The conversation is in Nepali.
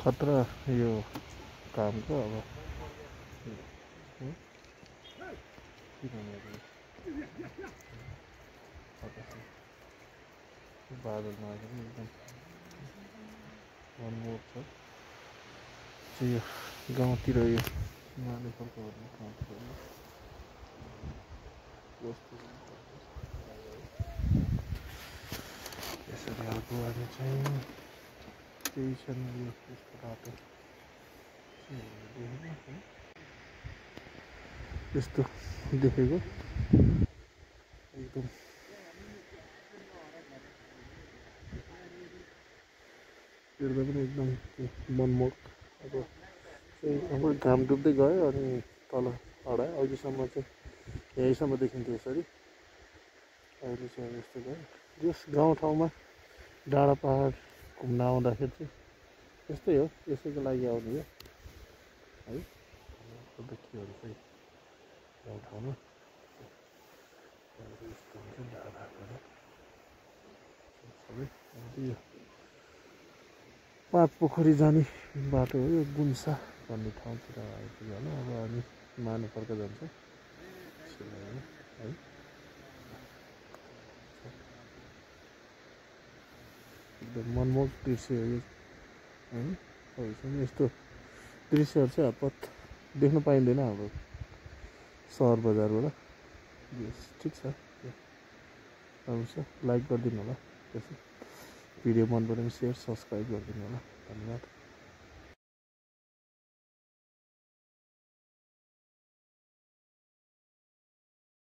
खतरा यो कामको अब बादलमा एकदम मनमोहक छ। यो गाउँतिर यो मानेफलको गाउँतिर यसरी अर्को अनि चाहिँ त्यही छ नि यो यसको बाटो यस्तो देखेको एकदम हेर्दा पनि एकदम मनमोहक। अब घाम डुब्दै गयो अनि तल हरायो। अघिसम्म चाहिँ यहीँसम्म देखिन्थ्यो यसरी, अहिले चाहिँ यस्तो गयो। यस गाउँठाउँमा डाँडा पहाड घुम्न आउँदाखेरि चाहिँ यस्तै हो, यसैको लागि आउने हो है। देखियोहरू चाहिँ गाउँठाउँमा यस्तो हुन्छ डाँडाहरू सबै। यो पाँच पोखरी जाने बाटो हो यो, गुन्सा भन्ने ठाउँतिर आइपुग्यो होला। अब हामी मानेफर्क जान्छ है। एकदम मनमोहक दृश्य हो यो है। अहिलेसम्म यस्तो दृश्यहरू चाहिँ हतपत देख्न पाइँदैन हाम्रो सहर बजारबाट। ठिक छ, राम्रो छ। लाइक गरिदिनु होला, त्यसो भिडियो मन पऱ्यो भने सेयर सब्सक्राइब गरिदिनु होला। धन्यवाद।